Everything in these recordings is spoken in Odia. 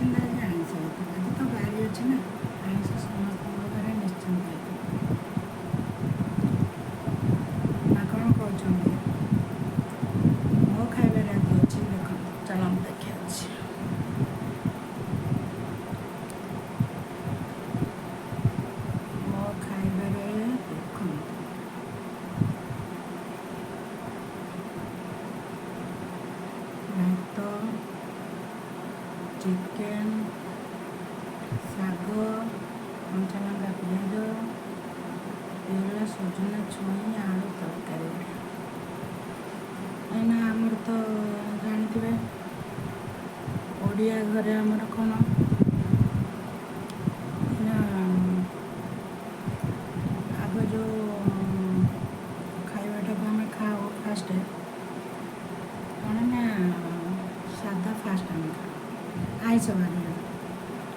ନିଶ୍ଚିନ୍ତ ଆଜି ଆଇଁଷ ହେଇଥିବ। ଆଜି ତ ବାରି ଅଛି ନା, ଆଇଁଷ ସମସ୍ତଙ୍କ ଘରେ ନିଶ୍ଚିନ୍ତ ହେଇଥିବ ନା କ'ଣ କହୁଛନ୍ତି? ମୋ ଖାଇବାରେ ଆଜି ଅଛି, ଦେଖନ୍ତୁ, ଚାଲନ୍ତୁ ଦେଖିଆଉଛି। ମୋ ଖାଇବାରେ ଦେଖନ୍ତୁ, ଭାତ, ଚିକେନ୍, ଶାଗ, କଞ୍ଚା ଲଙ୍କା, ପିଆଜ, ହେଲା ସଜନା ଛୁଇଁ ଆଳୁ ତରକାରୀ। କାହିଁକିନା ଆମର ତ ଜାଣିଥିବେ, ଓଡ଼ିଆ ଘରେ ଆମର କ'ଣ ନା ଆଗ ଯେଉଁ ଖାଇବାଟାକୁ ଆମେ ଖାଉ ଫାଷ୍ଟ କ'ଣ ନା ସାଧା ଫାଷ୍ଟ ଆମେ ଖାଉ। ଆଇଁଷ ବାରିରେ,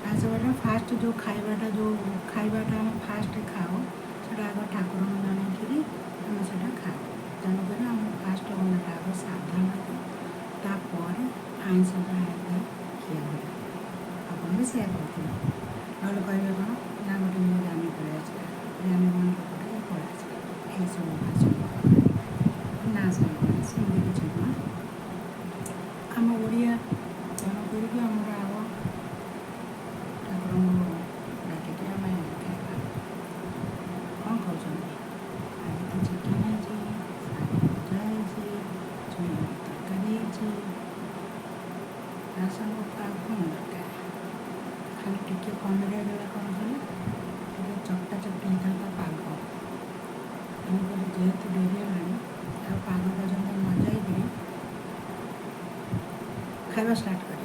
ଆଇଁଷ ବାରିରେ ଫାଷ୍ଟ ଯେଉଁ ଖାଇବାଟା ଆମେ ଫାଷ୍ଟ ଖାଉ, ସେଇଟା ଆଗ ଠାକୁରଙ୍କୁ ଜଣେଇକିରି ଆମେ ସେଇଟା ଖାଉ। ତେଣୁକରି ଆମର ଫାଷ୍ଟ ଗଣ୍ଡାଟା ଆଗ ସାଧା ଲାଗେ, ତାପରେ ଆଇଁଷ ଯାହା ହେଇଥାଏ ଖିଆ ହୁଏ। ଆପଣ ବି ସେଇଆ କରୁଥିବେ। ନହେଲେ କହିବେ କ'ଣ ନା ଗୋଟେ ଜ୍ଞାନୀ ପଳେଇ ଆସିଲା, ଜ୍ଞାନୀବାନ ଲୋକଟେ ପଳେଇ ଆସିଲା, ଏଇସବୁ ଭାଷଣ ନା। ସାଙ୍ଗମାନେ, ସେମିତି କିଛି ନୁହଁ। ଆମ ଓଡ଼ିଆ, ତେଣୁ କରିକି ଆମର ଆଗ ଠାକୁରଙ୍କୁ ଡାକିକି ଆମେ ଖାଇବା। କ'ଣ କହୁଛନ୍ତି? ଆଜି ତ ଚିକେନ୍ ହେଇଛି, ଶାଗ ଭଜା ହେଇଛି, ଛୁଇଁ ଆଳୁ ତରକାରୀ ହେଇଛି, ତା ସାଙ୍ଗକୁ ଆଉ କ'ଣ ଦରକାର? ଖାଲି ଟିକେ କମିରେ ହେଇଗଲା, କ'ଣ କହିଲେ, ଟିକେ ଚକଟା ଚକଟି ହେଇଥାନ୍ତା ପାଗ। ତେଣୁକରି ଯେହେତୁ ଡେରି ହେଲାଣି, ଆଉ ପାଗ ପର୍ଯ୍ୟନ୍ତ ନ ଯାଇକିରି ଖାଇବା ଷ୍ଟାର୍ଟ କରିବା।